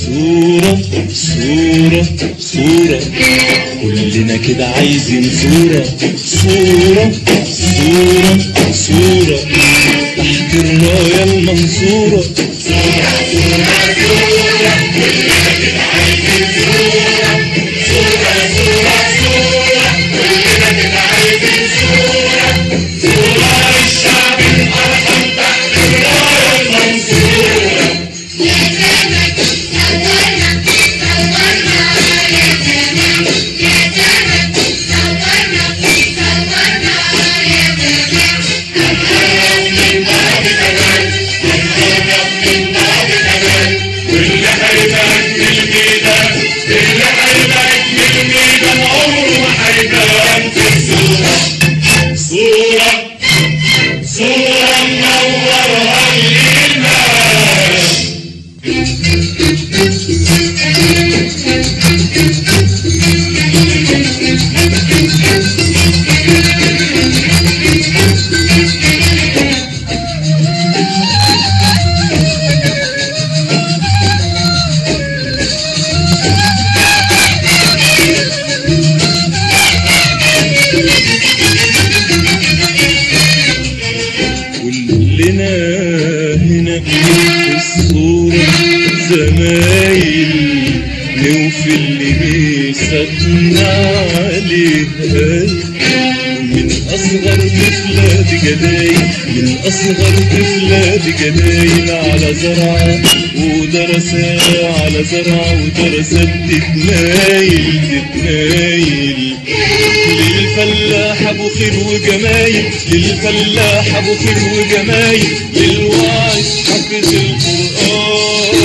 صورة صورة صورة، كلنا كده عايزين صورة صورة صورة صورة تحت الراية المنصورة. صورة صورة صورة، كلنا كده عايزين صورة صورة صورة صورة، كلنا كده عايزين صورة صورة للشعب الأرحم تحت الراية المنصورة. يا زمن صورنا صورنا، يا زمن يا زمن صورنا صورنا، يا زمن هنقرب من بعض كمان، هنقرب من بعض كمان، واللي هيبان في الميدان، اللي هيبان في الميدان عمره ما هيبان في الصورة. صورة صورة منورها الإيمان. كلنا هنا في الصورة زمايل، نوفي اللي ميثاقنا عليه. من أصغر طفلة بجناين، من أصغر طفلة بجناين، على زرعة ودرسة، على زرعة ودرسة تتنايل تتنايل. للفلاح أبو خير وجمايل، للفلاح أبو خير وجمايل، للواعظ حافظ القرآن،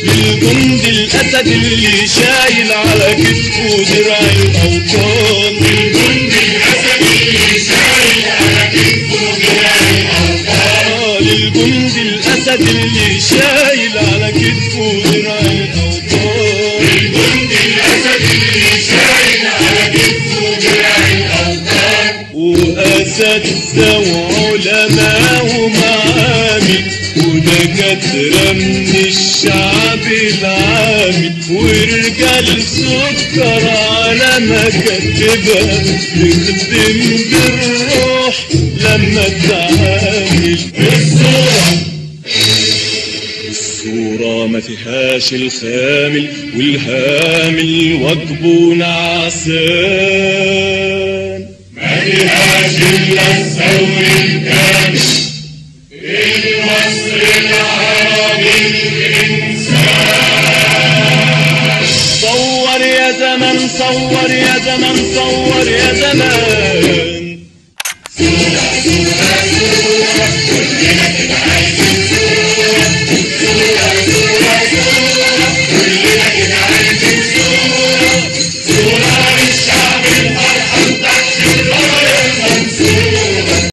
للجند الأسد اللي شايل على كتفه درع الأوطان، للجند الأسد اللي شايل على كتفه درع الأوطان، للجند الأسد اللي شايل على كتفه درع الأوطان، للجند الأسد اللي شايل على كتفه درع الأوطان. وأساتذة وعلماء ومعامل ودكاترة من الشعب العامل، ورجال سكر على مكاتبها تخدم بالروح لما تعامل. الصورة الصورة ما فيهاش الخامل، والهامل واجبه نعسان، ما فيهاش إلا الثور الكامل المصري العربي الإنسان. صور يا زمن، صور يا زمن، صور يا زمان.